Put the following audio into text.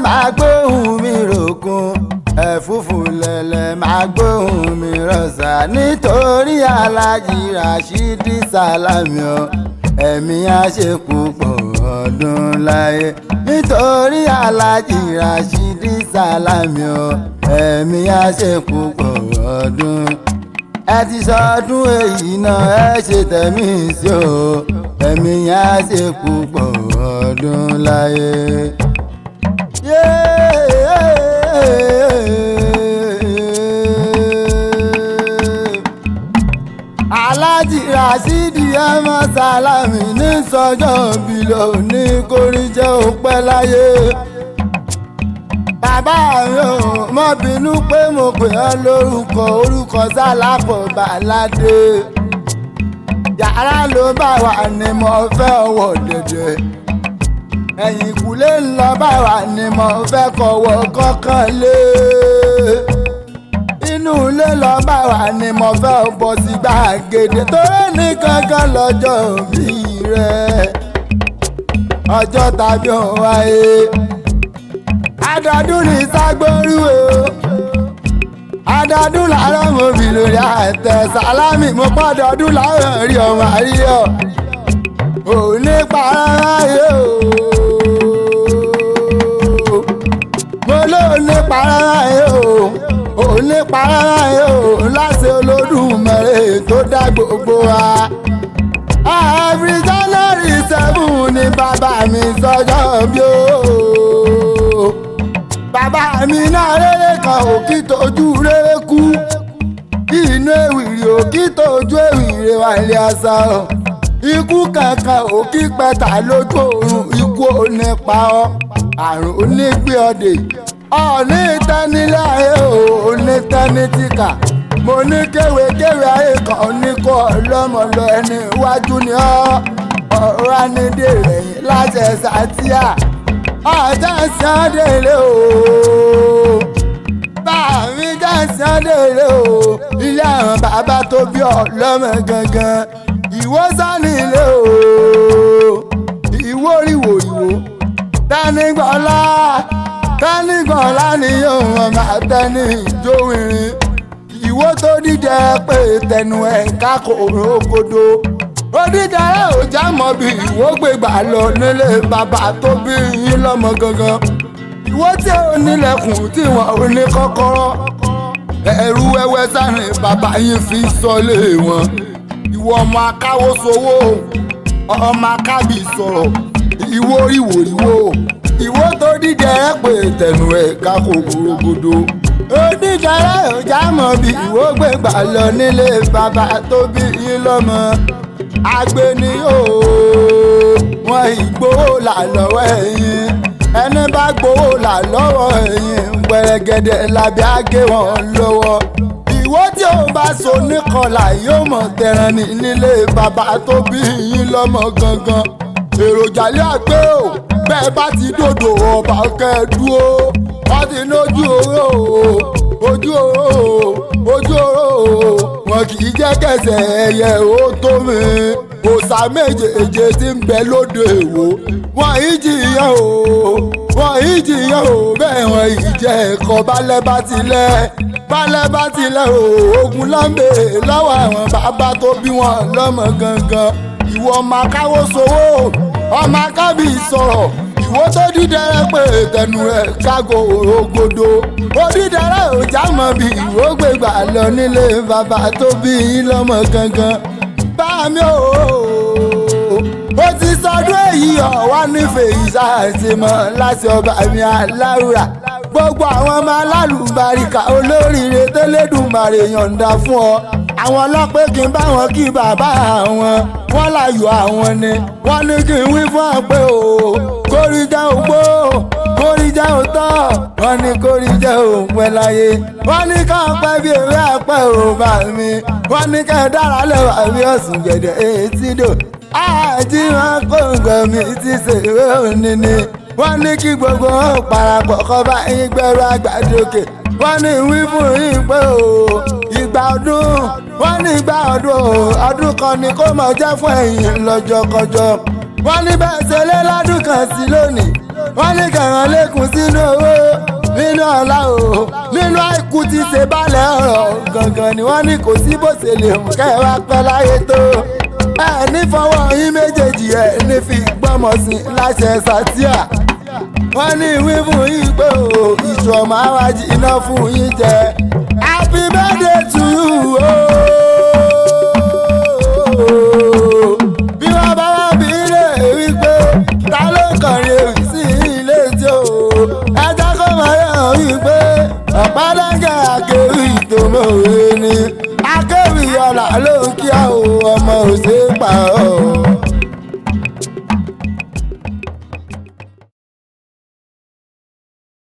Máa gbóhùn mi ròkun, ẹ̀fúùfù lẹ̀lẹ̀ máa gbóhùn mi rọ̀ṣà, nítorí Aláàjì Rashidi Salami o, ẹ̀mí á ṣe púpọ̀ ọdún láyé. Nítorí Aláàjì Rashidi Salami o, ẹ̀mí á ṣe púpọ̀ ọdún. Ẹ ti sọdún èyí náà, ẹ ṣe tẹ̀mí sí o, ẹ̀mí á ṣe púpọ̀ ọdún láyé. Yeah. Aláàjì Rashidi ọmọ Sàlámì ní sọjọ́ bí lóní kórí jẹ́ òpẹ́ láyé. Bàbá mi ò mọ bínú pé mo pè ọ́ lórúkọ orúkọ sálàpọ̀ bàládé. Yàrá ló bá wà ní mo fẹ́ wọ̀ dẹ̀dẹ̀. Ẹ̀yìn kùlé ńlọ bá wà ní mo fẹ́ kọ̀wọ́ kọ́kàn lé. Inú ilé lọ bá wà ní mo fẹ́ bọ́ sí gbàgede torí ní kankan lọ́jọ́ òbí rẹ̀. Ọjọ́ tàbí òun wáyé. Adọdún ní ságbóríwò, adọdún làárọ̀ mo bì lórí àtẹ Sálámì, mo pọ́dọọdún láwọn rí ọmọ àríyọ òní parẹ́ o. Mo lóní parẹ́ o, òní parẹ́ o, láṣẹ Olódùmarè tó dá gbogbo wa. Every January 7 ni bàbá mi sọjọ́ bí o. Bàbá mi náà rere kan òkì tójú rere kú, inú èwìrì òkì tójú èwìrì wà lé àṣà o. Ikú kankan òkì pẹ̀tà lójú oorun, ikú ò ní pa ọ́, àrùn onígbé ọdẹ ọ̀ní tẹ́nilé ayé o, òní tẹ́ni tìkà. Mo ní kéwékéwé ayé kan ní kó ọlọ́mọ lọ, ẹni iwájú ni ọ́, ọ̀rọ̀ anídé rẹ̀yìn láṣẹ sàtíà ọjọ́ sàndélé o. Bàmí jẹ́ sàndélé o, ilé àwọn bàbá tó bí ọlọ́mọ gangan ìwọ sanilé o. Ìwọ ríwò ìwò tẹnigbọ́lá, tẹnigbọ́lá ni yóò wọn máa tẹni ìjówìnrin. Ìwọ tó dídẹ pé tẹnu ẹ̀ kákò ògodo onídàárẹ̀ ò já mọ́ bí ìwọ gbégbà lọ nílé bàbá tó bí yín lọ́mọ gangan. Ìwọ tí ò nílẹ̀kùn tí wọn ò ní kọ́kọ́rọ́, ẹ̀rú wẹ́wẹ́ sáré bàbá yín fi sọlé wọn. Ìwọ ọmọ akáwó sowó, ọmọ akábì sọ̀rọ̀, ìwọ ìwò ìwò ìwọ tó dídẹ pé tẹnu ẹ̀ kákò gbòrògbòdò onídàárẹ̀ ò já mọ́ bí ìwọ gbégbà lọ nílé bàbá tó bí yín lọ́mọ. Agbeni o, wọn ìgbowó là lọ́wọ́ ẹ̀yìn, ẹni bá gbowó là lọ́wọ́ ẹ̀yìn gbẹ̀rẹ̀gẹ̀dẹ̀ làbí àgé wọn lọ́wọ́. Ìwọ tí ò bá so níkọlà yóò mọ̀ tẹran ní nílé bàbá tó bí yín lọ́mọ gangan. Èròjà lé àgbẹ̀ o, bẹ́ẹ̀ bá ti dòdò ọba kẹ́ẹ̀dúró, wọ́n ti lójú oró o, ojú oró o, ojú oró o, wọn kì í jẹ́ kẹsẹ̀ ẹyẹ ó tó mi. Òòṣà méjèèjì tí ń bẹ lóde èwò, wọn ì jìyàn o, wọn ì jìyàn o, bẹ́ẹ̀ wọn ì jẹ́ ẹ̀kọ́ balẹ̀ bá tilẹ̀ balẹ̀ bá tilẹ̀ o. Ogun lọ́nbẹ̀ lọ́wọ́ àwọn bàbá tó bí wọn lọ́mọ gangan. Ìwọ ọmọ akáwó sowó, ọmọ akábì sọ̀rọ̀, ìwọ tó dídẹrẹ pé tẹnu ẹ kágo òrogodo odídẹrẹ ò já mọ́ bí ìwọ gbégbà lọ nílé bàbá tó bí yín lọ́mọ gangan. Bá mi ò, ó ti sọdún èyí ọ̀wá nífẹ̀ẹ́ ìṣàṣemọ̀ láti ọba mi aláwùrà. Gbogbo àwọn ọmọ alálùbáríkà olóríire tẹ́lẹ̀dùmarè yọ̀ǹda fún ọ, àwọn ọlọ́pẹ́ kí n bá wọn kí bàbá àwọn wọn láyò àwọn ni wọ́n ní kí n wí fún ọ pé o kórìíjà ògbó, kórìíjà òtọ́, wọ́n ní kórìíjà òpẹ́ láyé, wọ́n ní ká pẹ́ bí ewé àpẹ́ ò bá mi, wọ́n ní ká dára lẹ́wà bí ọ̀sùn gbẹ̀dẹ̀ etí dò àjí wọn kóńgò mi ti ṣèwé òní ni. Wọ́n ní kí gbogbo wọn parapọ̀ kọ́ bá yín gbẹ́rù àgbàdókè. Wọ́n ní wí fún yín pé o ìgbà ọdún, wọ́n ní ìgbà ọdún o, ọdún kan ni kó mọ̀ jẹ́ fún ẹ̀yin lọ́jọ́kọjọ́. Wọ́n ní bẹ́ẹ̀ ṣe lé lọ́dún kan sí lónìí. Wọ́n ní kẹ̀ràn lẹ́kùn sínú owó, nínú ọ̀la o, nínú àìkú ti ṣe balẹ̀ ọ̀rọ̀ gangan ni. Wọ́n ní kò sí bó ṣe lè hùn kẹ́ ẹ wá pẹ́ láyé tó, ẹ ní fọwọ́ yín méjèèjì, ẹ ní fi gbọ́mọ sí láṣẹ sàtíà. Wọ́n ní ìwé fún yín pé o ìṣù ọmọ àwájú iná fún yín jẹ. Happy birthday to you o. Bí wọ́n bá wá bí ilé wípé ta ló kọrin ewì sí ilé tí o, ẹ jẹ́ kó máa yọ̀ wípé ọ̀pá-dáńgẹ̀ akéwì tó mọ̀wé ni. Akéwì ọ̀la ló ń kí ọ, ọmọ òṣèpá ọ̀.